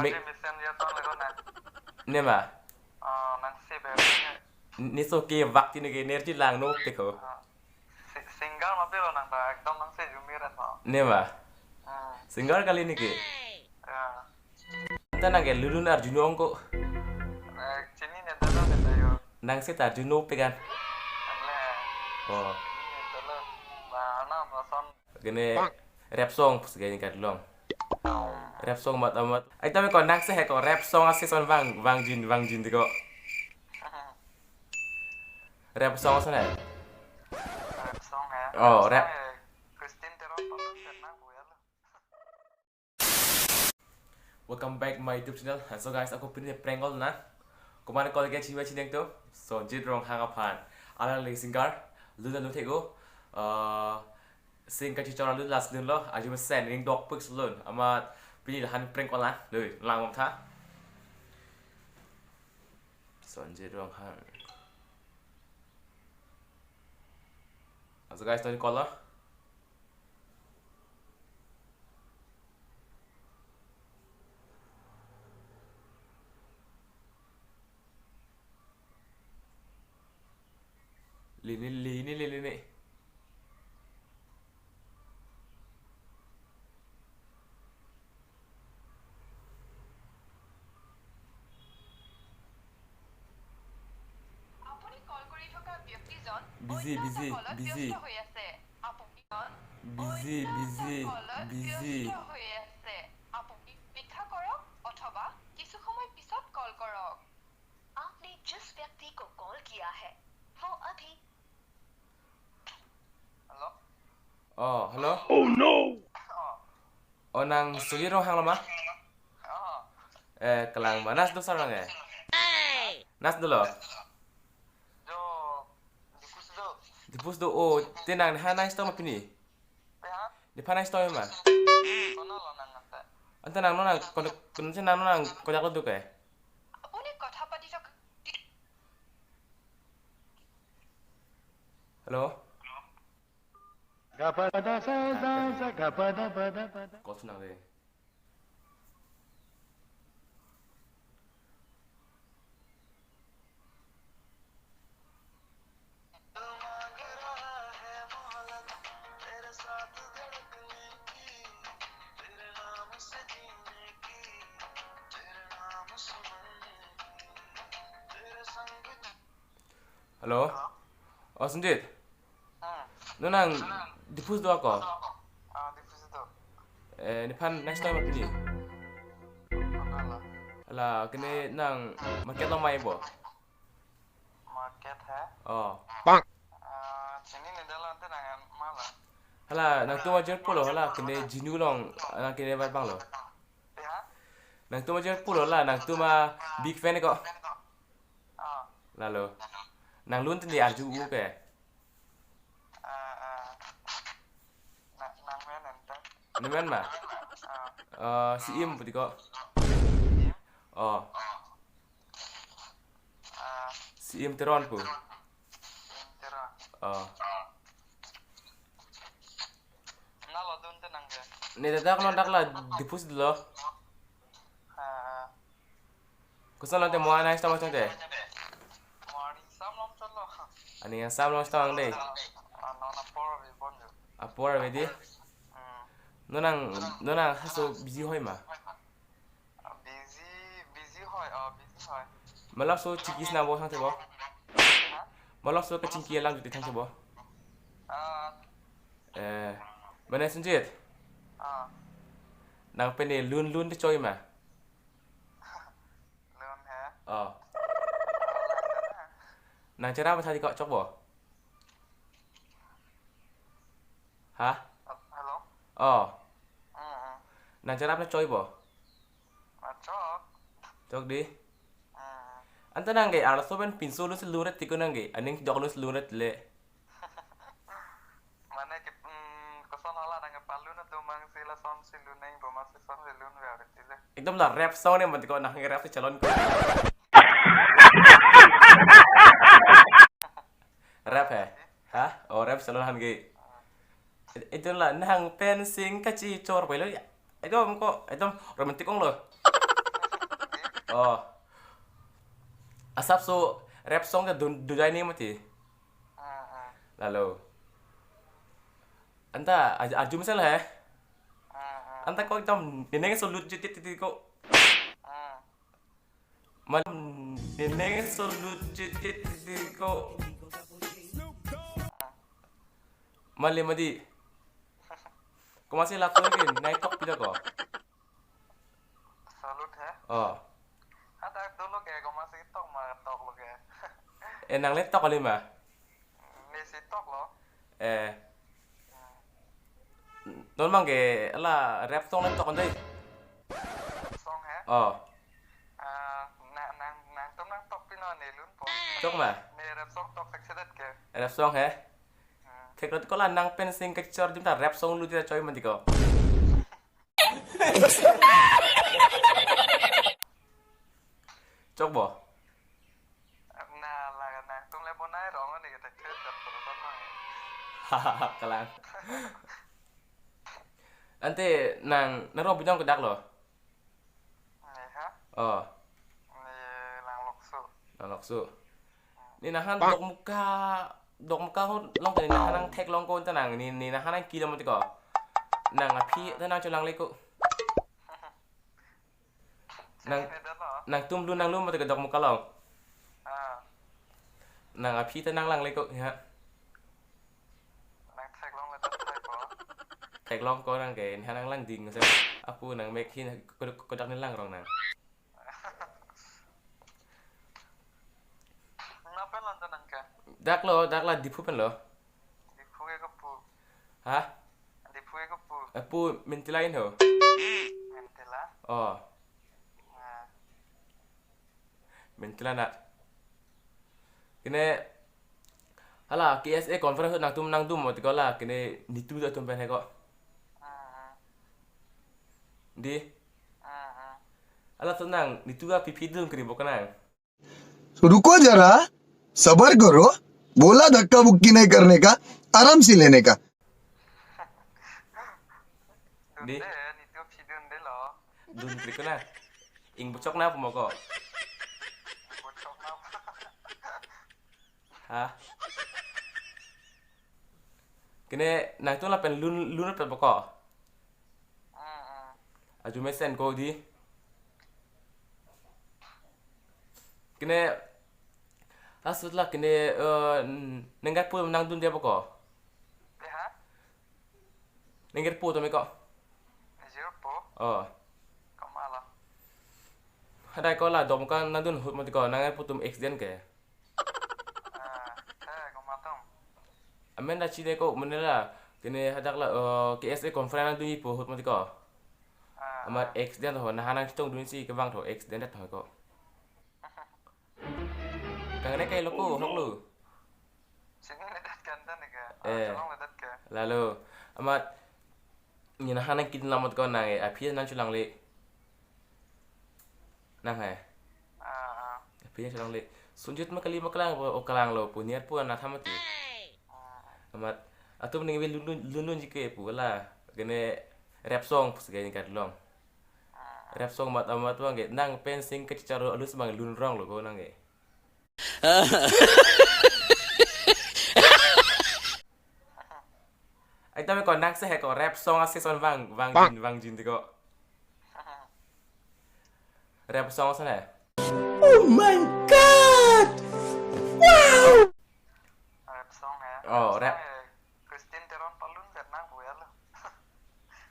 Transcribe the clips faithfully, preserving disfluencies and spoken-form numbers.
Mik- Mesen ya ton lego na. Ne ma? Ah, nang si be. Ne so ke vak ti ne ke nerji lang no te ko. Ah. Si-, singer ma pilo nang ta, ekdom nang si jumir ma. Ne ma? Hmm. Singer kali ne ke. Ya. Anta nang ke lulun arjunong ko. Eh, chini ne dalo ne tayo. Nang si ta arjuno pegan. Anle. Oh. Chini ne dalo. Ba, na, ba, son. Gini rap song, pus gini kadlong. Rap song mat amat. Ai, tapi ko nang si he ko rap song asi son vang, vangjin, vangjin ti ko. Rap song asi na. Rap song ya. Oh, rap. Rap song ya. Christine Teron pamit karena gue lo. Welcome back my YouTube channel. So guys, ako pini prank call na. Komat call ke chiwa chineng to. Sonjit Ronghang aphan. Alang le singer. Lun lun thek o. Uh, sing kachichor lun last lun lo. Aju mesen ring dok pik lun. Amat pini lahan prank call na. Lui, lang bom tha. Sonjit Ronghang. So guys, tony call lo. Lini, lini, lini, lini. আপুনি কল কৰি থকা ব্যক্তিজন busy, অন্য এটা busy, কলত busy। ব্যস্ত হৈ আছে। আপুনি busy, অন্য এটা busy, কলত busy। ব্যস্ত হৈ আছে। আপুনি অপেক্ষা কৰক অথবা কিছু সময় পিছত কল কৰক। आपने जिस व्यक्ति को कॉल किया है, वो अभी Hello? Oh, hello? Oh, no! Oh. Oh, nang Sonjit Ronghang lo ma? Oh. Eh, kalang ma? Nang si do sar nang eh? Nang si dolo? Jo, Diphu si do. Diphu si do, oh, te nang ha nang si tong ma pini? Ya? Nephan nang si tong ma? Kona lo nang ante. Ante nang non nang, kon, kon si nang non nang, konyak lo duk eh? আপুনি কথা পাতি থকা Hello? Gapada sa sa sa gapada pada pada. Call si nang de. Hello? Hello? Oh, Sonjit. Hmm. Non nang Diphu si do ako? Ah, Diphu si do. Eh, nephan nang si tong ma pini? Kona lo? Hala, kene nang market lo mai bo? Market he? Oh. Bang. Ah, chini ne dalo ante nang ma lo. Hala, nangtum ajor pulo, hala, kene Jinu along, nang kene bar bang lo. Ya? Nangtum ajor pulo la, nangtum a big fan ko. Ah. Lalo. Nang lun tini arju u ke. Ah, ah. Na, nang men anta. Nang men ma? Ah. Eh, si Im putiko. Im? Oh. Ah. Si Im Teron pu. Im Teron. Oh. Na lo dun te nang ke. Ne dadak non dak la Diphu si dolo. Ah. Koson lo te mo anai stam chong te. Mo ani sam lom chon lo. Ani yang sam lom stam de. Ah, non apor ave bon jo. Apor ave di. Hmm. Non nang, non nang haso busy hoi ma? Ah, busy, busy hoi, ah, busy hoi. Malak so chikis na bo thang te bo. Ha? Malak so kachingki alam juti thang te bo. Ah. Eh, mane Sonjit. Ah. Nang pene lun lun te choi ma? Lun he? Oh. Ah, lun he. Nang chara ma thadi ko chok bo? Ha? Hello? Oh. Mm, mm. Nang chara ma choi bo? Ah, chok. Chok di? Mm. Anta nang ke arloso pen pinso lun si lun ret tiko nang ke. Aning jok lun si lun ret le. Mane ke, mm, koson hala nang ke palun atum mang si lason si lun neng bo ma si son si lun ve ave ti le. Ekdom la rap song ne mati ko nang ke rap si chalon ko. Rap he? Ha? Oh, rap chalon han ke. Ekdom la nang pen sing kachichor pai lo ya. Ekdom ko, ekdom romantic ong lo. Oh. Asapso rap song ta dun dun jai ni mati. Ah, ah. Lalo. Anta aj- arju masalah eh. Ah, ah. Anta ko ekdom nening so lut jit jit jit ko. Ah. Mal nening so lut jit jit jit ko. Mali madi. Ko masi lapu lagi nai tok pida ko. Salute he. Oh. Hadak dolo ke ko masi tok ma tok lo ke. Eh, nang le tok kali ma? Ni si tok lo. Eh. Non mang ke ala rap song le tok andai. Song he? Oh. Ah, na nang nangtum nangtok pino ne lunpo. Tok ma? Ne rap song tok theksedet ke. Rap song he? Hmm. Thek lo ko la nang pen sing kechor jim ta rap song lut ta choi mati ko. Chok bo. Na la nangtum le bonai rong ne ke thekthedet ko ton mang. Kalang. Ante nang nang rong bidang kedak lo. Ne ha? Oh. Ne lang lokso. Lang lokso. Ni nahan Dokmoka, Dokmoka ho long tani nahan nang theklong ko ta nang ni ni nahan nang kilo mati ko. Nang aphi ta nang cholang le ko. Nang nangtum lu nang lu mati ko Dokmoka long. Ah. Nang aphi ta nang lang le ko ya. Nang theklong le ta thek ko. Theklong ko nang ke ni nang lang ding se. Apu nang mek hin ko ko dak ni lang rong nang. Na pen lon ta nang ke. Dak lo, dak la Diphu pen lo. Diphu ke kopu. Ha? Diphu ke kopu. Apu Mintila in ho. Mintila. Oh. Ah. Mintila na. Kene hala K S A conference nangtum nangdun mati ko la kene nitu atum pen he ko. Hmm. Di. Hmm, hmm. Ala tu nang nitu aphi aphi dun kri bo ko nang. तो रुको जरा, सबर करो, बोला धक्का मुक्की नहीं करने का, आराम से लेने का। Di. Dunde, nitu aphi dunde lo. Dun kri ko na. Ing buchok na pumoko. Buchok na. Ha? Kene nangtum lapen lun lun pet boko. Hmm, hmm. Aju mesen ko di. Kene asut la kene eh, nenggar pu nangdun dia boko. Ya. Nenggar pu to me ko. Nenggar pu. Oh. Kamala. Hadai ko la Dokmoka nangdun ahut mati ko nenggar pu atum accident ke. Ah, eh, ko matum. Amen da chide ko menela kene hadak la eh, K S A conference nangdun ipo ahut mati ko. Ah, amat ah. Accident ho nahan nang chitong dun si kevang tho accident ho ko. Kang ne kai lo ko hok lo. Sini ledat kan ta ne ke. Eh. Ah, cholong ledat ke. Lalo amat ni nahan nang kidnap mati ko nang eh aphi nang chulang le. Nang hai. Ah, ah. Aphi nang chulang le. Sunjut ma kali ma kalang o kalang lo pu niat pu na tham mati. Ah. Amat atum ning ve lun lun lun lun ji ke pu la. Kene rap song pus ke ni kat long. Ah. Rap song mat amat wang ke nang pen sing kecharo alus bang lun rong lo ko nang ke. Ai tame ko nang se he ko rap song asi son vang vang jin vang jin ti ko. Rap song son he. Oh my God! Wow! Rap song he. Oh, rap. Rap song he. Christine Teron palun vet nang buya lo.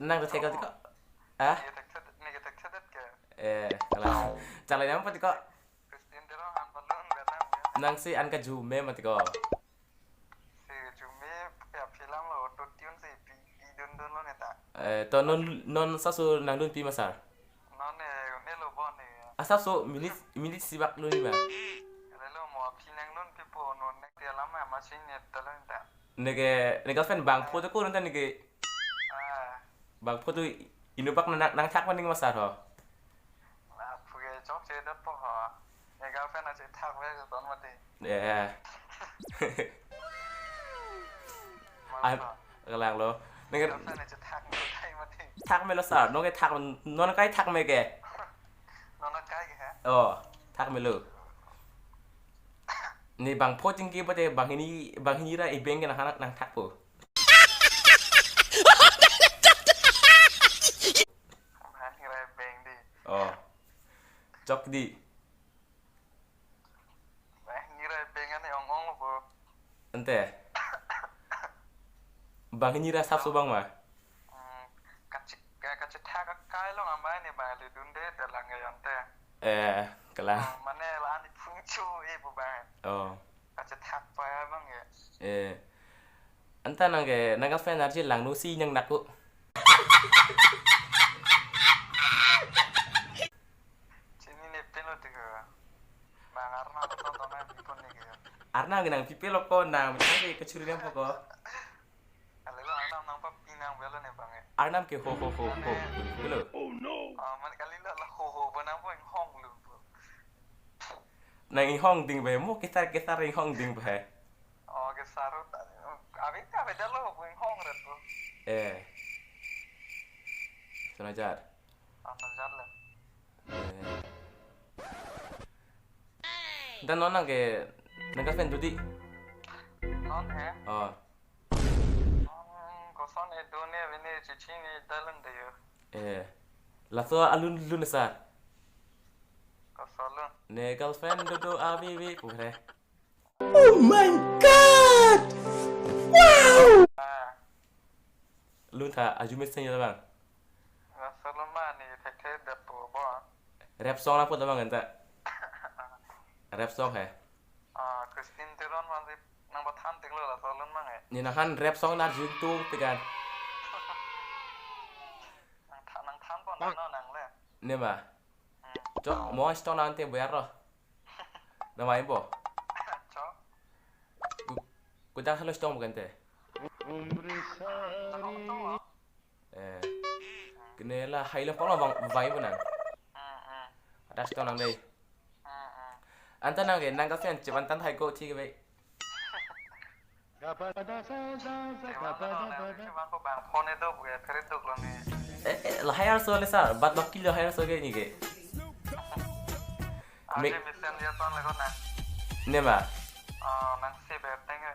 Nang ke thek ti ko. Ah? Ni ke thek ni ke thek ke. Eh, kalang. Chala yang apa ti ko? Christine Teron an palun vet nang buya. Nang si an kaju me mati ko. Si kaju me ya film lo auto tune si pi pi dun dun lo neta. Eh, to non non sasu nangdun pi masar. Non ne ne lo bon ne. Asap so minute minute sibak lo ni ma. Lelo mo pi nangdun pi po non ne dia lama machine ne ta lo neta. Neke neke fan bang po to ko nonton neke. Ah. Bang po to inu bak nang nang thak maning masar ho. Lapu ke chokche dot po ho. Ye girlfriend ache thak ve ton mati. Yeah. Ai, kalang lo. Nang girlfriend ache thak me thai mati. Thak me lo sir. Nong ke thak non kai thak me ke. Non kai ke ha? Oh, thak melo. Ne bang pho chingki pute banghini, banghini ra e-bank ke nang, nangthakpo. Banghini ra e-bank di. Oh. Chok di. Banghini ra e-bank ane ong-ongpo. Ante. Banghini ra asapso abang ma? Hmm, kachi-, ka-, kachethak akai along amai ne bang le dunde dalang ke ante. Eh, kalang. Ah, mane la-an phungcho e pu bang. Oh. Kachethak pa ya bang ya. Eh. Anta nang ke, nang girlfriend arje langno si nang nako. Chinine pen lo tiko. Bang Arnam tonton nangpipon ne ke. Arnam ke nangpipelo ko, nang methang ke kachuri nangpo ko. Kali lo Arnam nangpapi nang belo ne bang e. Arnam ke ho ho ho ho. Hello. Oh no. Ah, man kali lo la ho ho bo nangpo inghong lo bo. Nang inghong ding be, mo kesar kesar inghong ding be. Oh, kesar ta. Abi ta be dalo bo inghong ret bo. Eh. Sonajar. Ah, sonajar le. Eh. Dan non nang ke, nang girlfriend do di. Non he? Oh. Hmm, koson e do ne, bini chichi ne dalan de yo. Eh. Laso alun lun sa. Koson lun. Ne girlfriend do do a bi bi pu he. Oh my God! Wow! Ah. Lun tha, ajumit senya labang. Laso lun ma ne thekthe det po bo. Rap song nangpo labang anta. Rap song he. Ah, Christine Teron man si nangpathan ting lo laso lun mang e. Ne nanghan rap song na jung tung pikan. Nangthan, nangthan po nang no nang le. Ne ma. Hmm. Chok, mo sitong nang te boyar lo. Namai bo. Chok. Ku-, kudang halo sitong bukan te. Chok, chok. Eh. Kene la hai lo pang lo bang vai bo nang. Hmm, hmm. Ada sitong nang dei. Hmm, hmm. Anta nang ke, nang girlfriend chevan tan hai ko thi ke be. Chevan tan lo ne, chevan ko bang phone do ke, kere duk lo ne. Eh, eh, lahai arso le sir, bad baki lahai arso ke ne ke. Arje mesen dia ton le ko na. Ne ma. Ah, nang si beteng ke.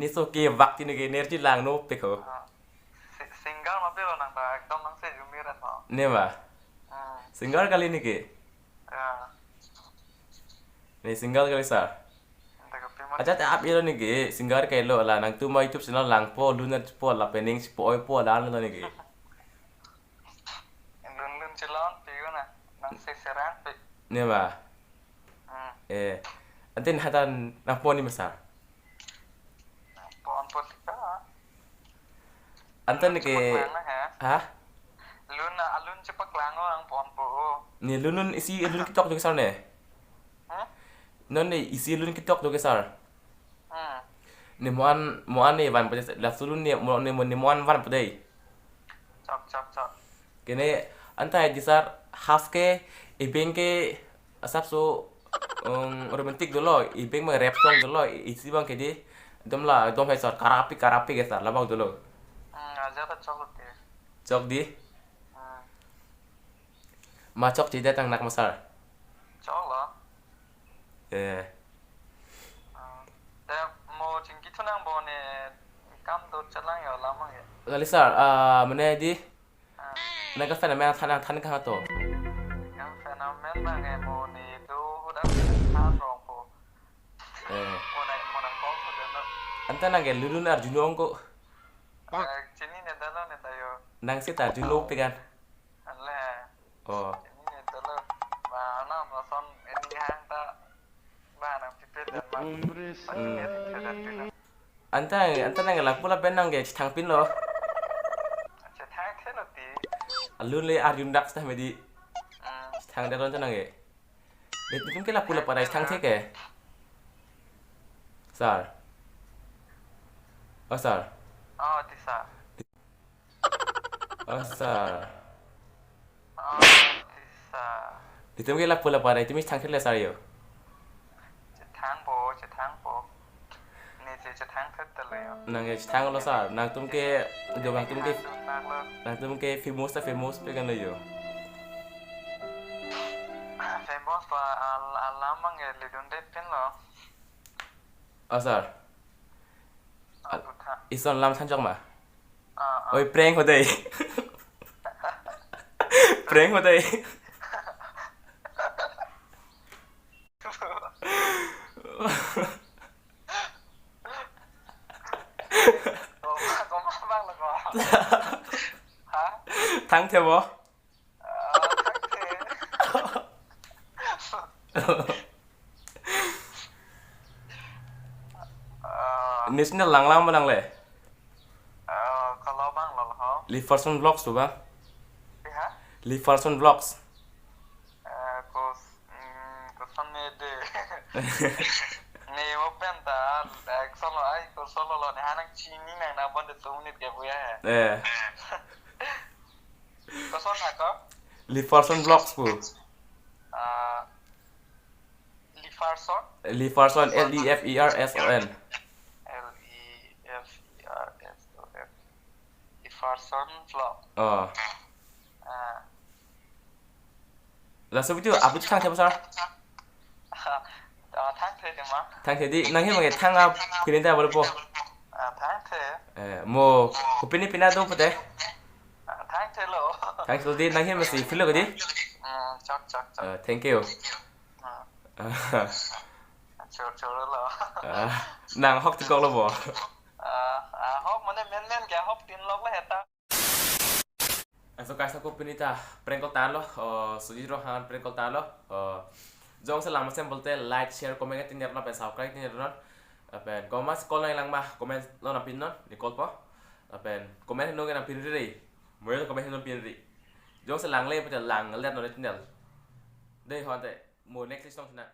Ne so ke vak ti ne ke nerji langno pe ko. Ah. Si-, singer ma pilo nang ta, ekdom nang si jumi rat ma. Ne ma. Hmm. Singer kali ne ke. Ya. Ne singer kali sir. Anta kopi ma. Acha ta ap ilo ne ke, singer ke lo la nangtum YouTube channel langpo, lun arjupo, lapen ning chipo oipo la lo ne ke. Lun lun chelon pi ko na, nang si serang pi. Ne ma. Hmm. Eh, ante ne hatan nangpon ni ma sir. Nangpon po tika. Ante ne ke, lun chepaklang na he. Ha? Lun na, alun chepaklang o nangpon po. Ne lun lun isi lun ketok jo ke sir ne. Hmm? Non ne isi lun ketok jo ke sir. Hmm. Ne mo-an, mo-an ne vanpo dei, laso lun ne mo-, ne mo-, ne mo-an vanpo dei. Chok, chok, chok. Kene anta di sir, has ke, e-bank ke, asapso, um, romantic dolo, e-bank bang rap song dolo, isi bang ke di, dom la, dom hai sir, karapi, karapi ke sir, labang dolo. Hmm, aja ta chok te. Chok di? Hmm. Ma chokche det tang nak ma sir. Chok lo. Eh. Ah, te mo chingki thu nang bo ne kam do chelang yo lamang ye. Kali sir, ah, mane di. Ah. Nang ka fan amen than than kang to. Nang fan amen nang e mo ne do hudak than rong po. Eh. Mo nang, mo nang kong so de no. Anta nang ke lulun arjun ong ko. Eh, chini ne dalo ne tayo. Nang si ta arjun lo pe kan. Ale. Oh. Ini dolo. Mana mason ini hang ta. Mana pipit dan mana. Pasti dia tidak dulu. Anta, anta nang lapu lapen nang ke chethang pin lo. Chethang the lo ti. Alun le arjun dak sita medi. Hmm. Chethang dak lo anta nang ke. Itum ke lapu lapu rai chethang the ke. Sir. Oh, sir. Oh, ti sir. Oh, sir. Oh, ti sir. Itum ke lapu lapu rai, itum chethang the le sir yo. Chethang po, chethang po. Ni che chethang the ta le yo. Nang ke chethang lo sir, nangtum ke, jo nangtum ke, nangtum ke famous ta famous pe kan lo yo. Sembos pa al alam mang ya lidun det pin lo. Oh, sir. Abu tha. Ison lam thanjok ma? Ah, ah. Oi, prank ho dei. Prank ho dei. Koma, koma bang lo ko. Ha? Thangthe bo. Ah, thangthe. Ah. National langlang manang le? Ah, kalau bang lo ho. Liverson Vlogs tu bang? Ya? Liverson Vlogs. Eh, kos, mm, koson ne de. Ne open ta, eh, solo ai, ko solo lo ne hanang chini nang na bonde tu minute ke buya he. Eh. Koson ha ko? Liverson Vlogs pu. Ah, Liverson? Liverson, L E F E R S O N. L E F E R S O N. Liverson Vlog. Oh. Ah. Laso video upload thangthe bo, sir? Ah, thangthe dei ma. Thangthe dei, nanghin mage thang a pini ta bor po. Ah, thangthe. Eh, mo, ko pini pina do pute. Ah, thangthe lo. Thangthe dei, nanghin masi feel lo dei. Hmm, chok, chok, chok. Eh, thank you. Hmm. Ah. Chor, chor lo. Ah, nang hok tikok lo bo. Ah, ah, hok mane men men ke hok tin lok le heta. Laso kaisa ko pini ta prank call ta lo, oh, Sujit Ronghang prank call ta lo, oh, jongsi lang masem pulote like, share, comment ke tin ner non pen subscribe tin ner non. Lapen komat si call nanglang ma comment lo nangpin non, ne call po. Lapen comment henung ke nangpin ri ri. Mo yo comment henung pin ri. Jongsi langle pute lang let non tin ner. Dei ho ante, mo next song sina.